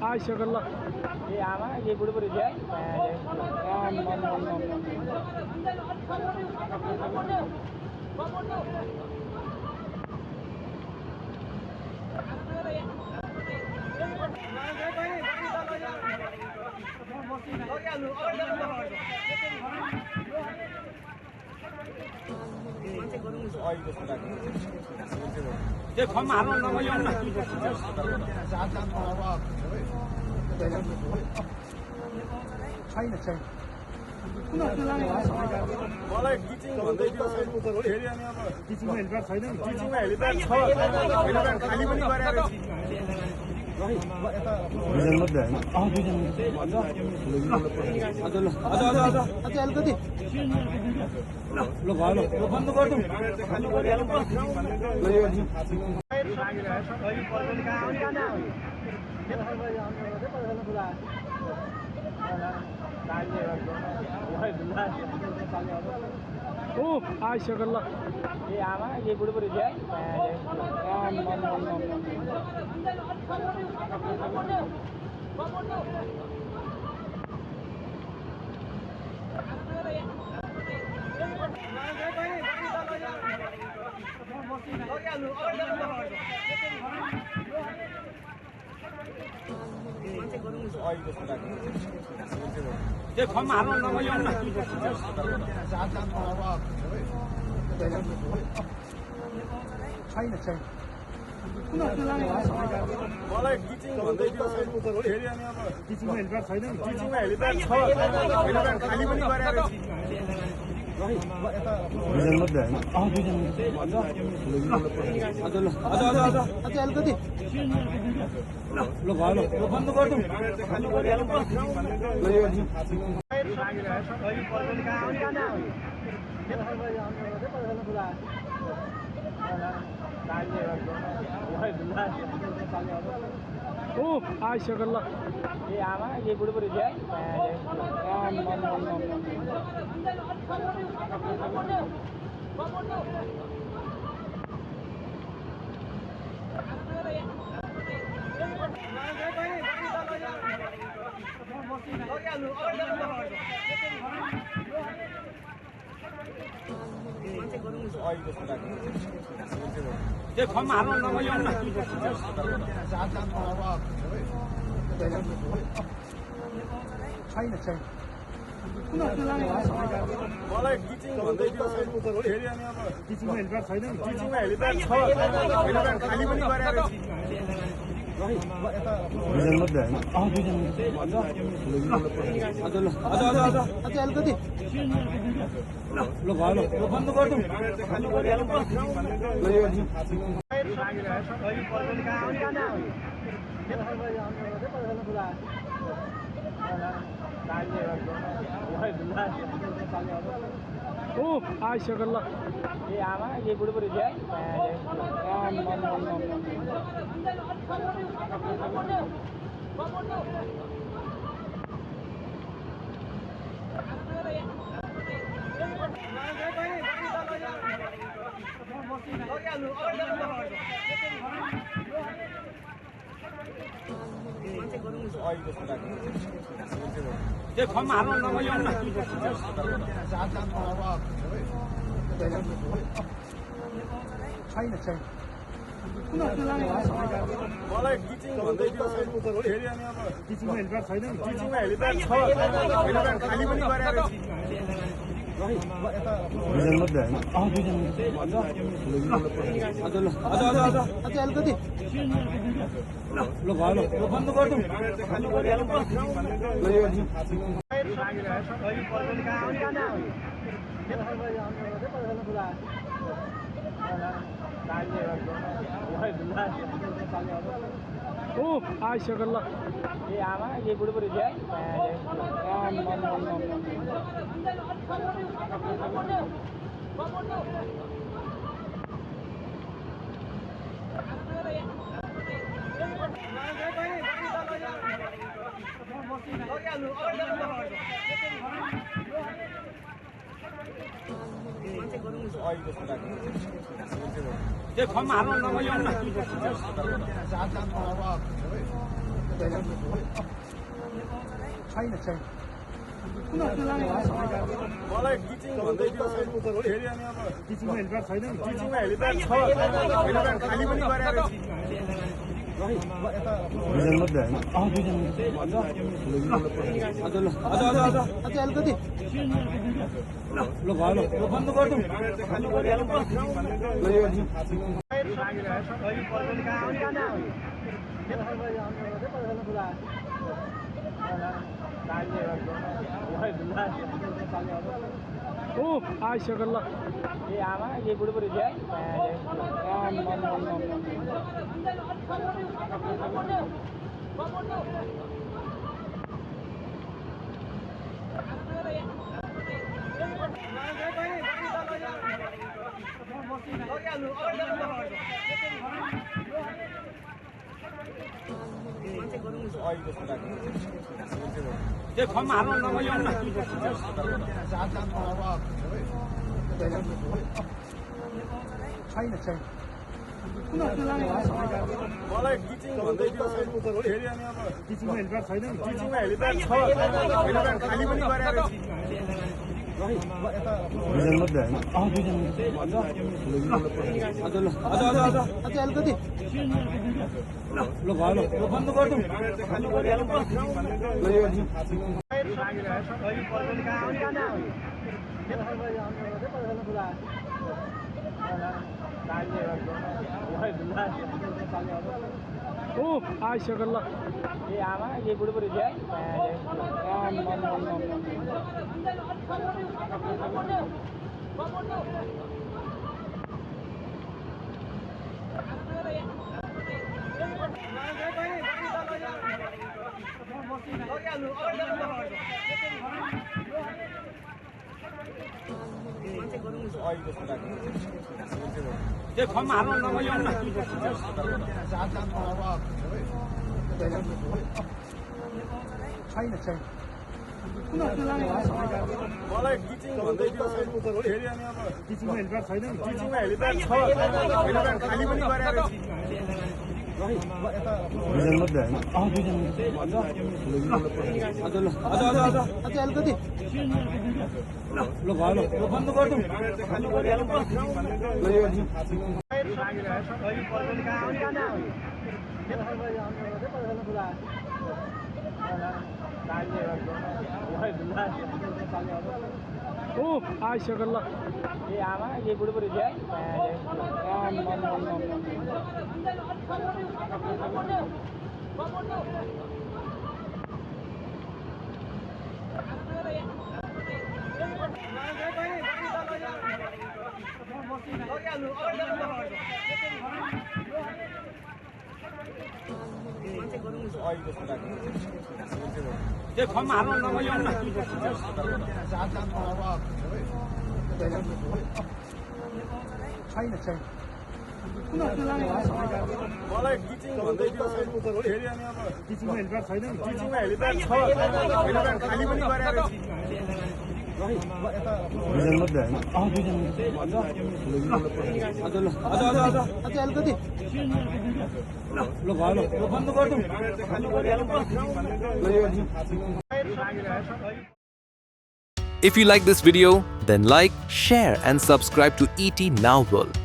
आइसक्यो ल ए आमा ये बुढी छ ये खम हाल्नु नगइनु छैन छैन मलाई टिचिङ भन्दै थियो फेरि अनि अब टिचिङमा हेल्पर छैन नि टिचिङमा हेलिप्याड छ हेलिप्याड खाली पनि गरेर आइसक्यो ल ए आमा ये बुढी छ ये खम हाल्नु नगइनु छैन छैन मलाई टिचिङ भन्दै थियो फेरि अनि अब टिचिङमा हेल्पर छैन नि टिचिङमा हेलिप्याड छ हेलिप्याड खाली पनि गरेर आइसक्यो ल ए आमा ये बुढी छ ये खम हाल्नु नगइनु छैन छैन मलाई टिचिङ भन्दै थियो फेरि अनि अब टिचिङमा हेल्पर छैन नि टिचिङमा हेलिप्याड छ हेलिप्याड खाली पनि गरेर आइसक्यो ल ए आमा ये बुढी छ ये खम हाल्नु नगइनु छैन छैन मलाई टिचिङ भन्दै थियो फेरि अनि अब टिचिङमा हेल्पर छैन नि टिचिङमा हेलिप्याड छ हेलिप्याड खाली पनि गरेर आइसक्यो ल ए आमा ये बुढी छ 내 가면 안 올라가 영나. 차이나 차이. मलाई टिचिङ भन्दै थियो फेरि अनि अब टिचिङमा हेल्पर छैन नि टिचिङमा हेलिप्याड छ हेलिप्याड खाली पनि गरेर ओ आइसक्यो ल ए आमा यही बुढो छ 내 가면 안 올라가 영나. 차이나 차이. मलाई टिचिङ भन्दै थियो फेरि अनि अब टिचिङमा हेल्पर छैन नि टिचिङमा हेलिप्याड छ हेलिप्याड खाली पनि गरेर ओ आइसक्यो ल ए आमा यही बुढो छ 내 가면 안 올라가 영나. 차이나 차이. मलाई टिचिङ भन्दै थियो फेरि अनि अब टिचिङमा हेल्पर छैन नि टिचिङमा हेलिप्याड छ हेलिप्याड खाली पनि गरेर ओ आइसक्यो ल ए आमा यही बुढो छ 내 가면 안 올라가 영나. 차이나 차이. मलाई टिचिङ भन्दै थियो फेरि अनि अब टिचिङमा हेल्पर छैन नि टिचिङमा हेलिप्याड छ हेलिप्याड खाली पनि गरेर If you like this video, then like, share and subscribe to ET Now World.